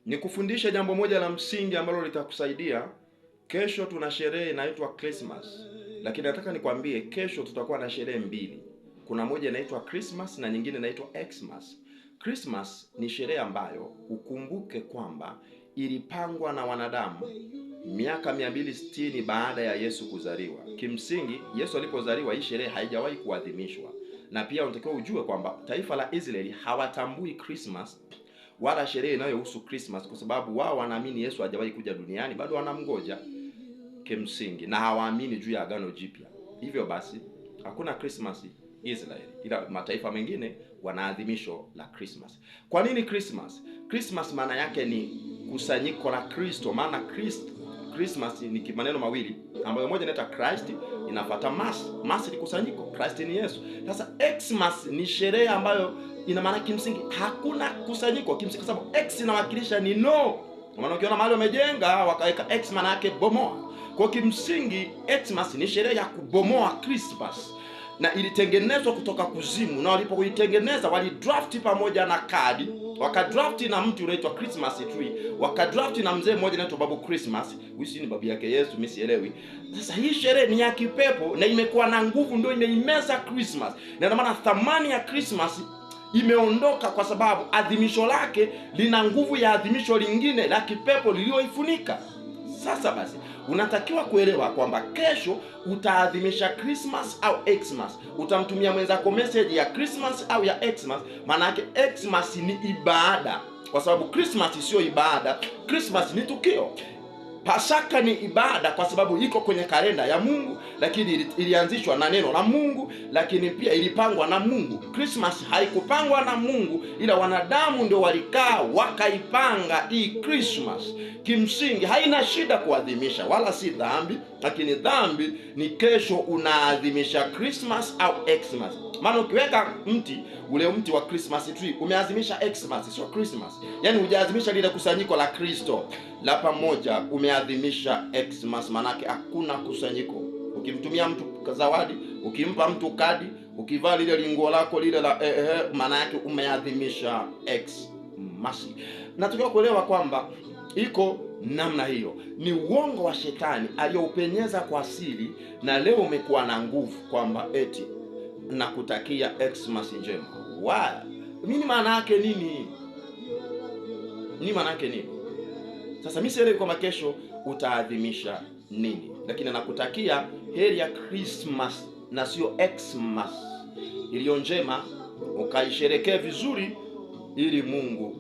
Nikufundishe jambo moja la msingi ambalo litakusaidia. Kesho tuna sherehe inaitwa Christmas, lakini nataka nikwambie kesho tutakuwa na sherehe mbili. Kuna moja inaitwa Christmas na nyingine inaitwa Xmas. Christmas ni sherehe ambayo ukumbuke kwamba ilipangwa na wanadamu miaka 260 baada ya Yesu kuzaliwa. Kimsingi, Yesu alipozaliwa hii sherehe haijawahi kuadhimishwa. Na pia unatakiwa ujue kwamba taifa la Israeli hawatambui Christmas wala sherehe inayohusu Christmas kwa sababu wao wanaamini Yesu hajawahi kuja duniani, bado wanamgoja kimsingi, na hawaamini juu ya agano jipya. Hivyo basi hakuna Christmas Israeli, ila mataifa mengine wana adhimisho la Christmas. Kwa nini Christmas? Christmas maana yake ni kusanyiko la Kristo, maana Christmas ni maneno mawili ambayo moja inaitwa Christ, inafuata mass. Mass ni kusanyiko, Christ ni Yesu. Sasa Xmas ni sherehe ambayo ina maana kimsingi hakuna kusanyiko kimsingi, kwa sababu X inawakilisha ni no. Maana ukiona mahali wamejenga wakaweka X, maana yake bomoa. Kwa kimsingi Xmas ni sherehe ya kubomoa Christmas, na ilitengenezwa kutoka kuzimu, na walipokuitengeneza walidraft pamoja na kadi, wakadraft na mti unaitwa Christmas tree, wakadraft na mzee mmoja anaitwa Babu Christmas. Huyu si ni babu yake Yesu, mimi sielewi. Sasa hii sherehe ni ya kipepo na imekuwa na nguvu, ndio imeimeza Christmas, na ndio maana thamani ya Christmas imeondoka, kwa sababu adhimisho lake lina nguvu ya adhimisho lingine la kipepo lililoifunika. Sasa basi unatakiwa kuelewa kwamba kesho utaadhimisha Christmas au Xmas. Utamtumia mwenzako message ya Christmas au ya Xmas. Maana yake Xmas ni ibada, kwa sababu Christmas sio ibada. Christmas ni tukio. Pasaka ni ibada kwa sababu iko kwenye kalenda ya Mungu, lakini ilianzishwa na neno la Mungu, lakini pia ilipangwa na Mungu. Christmas haikupangwa na Mungu, ila wanadamu ndio walikaa wakaipanga hii Christmas. Kimsingi haina shida kuadhimisha, wala si dhambi, lakini dhambi ni kesho unaadhimisha Christmas au Xmas. Maana ukiweka mti ule mti wa Christmas tree umeadhimisha Xmas, sio Christmas. Yaani hujaadhimisha lile kusanyiko la Kristo la pamoja, umeadhimisha Xmas. Manake hakuna kusanyiko. Ukimtumia mtu zawadi, ukimpa mtu kadi, ukivaa lile linguo lako lile la maana yake umeadhimisha Xmas. Natakiwa kuelewa kwamba iko namna hiyo. Ni uongo wa shetani aliyoupenyeza kwa asili, na leo umekuwa na nguvu kwamba eti nakutakia Xmas njema. Why? Nini maana yake nini? Nini maana yake nini? Sasa mimi sielewi kwamba kesho utaadhimisha nini, lakini nakutakia heri ya Christmas na sio Xmas iliyo njema, ukaisherekee vizuri ili Mungu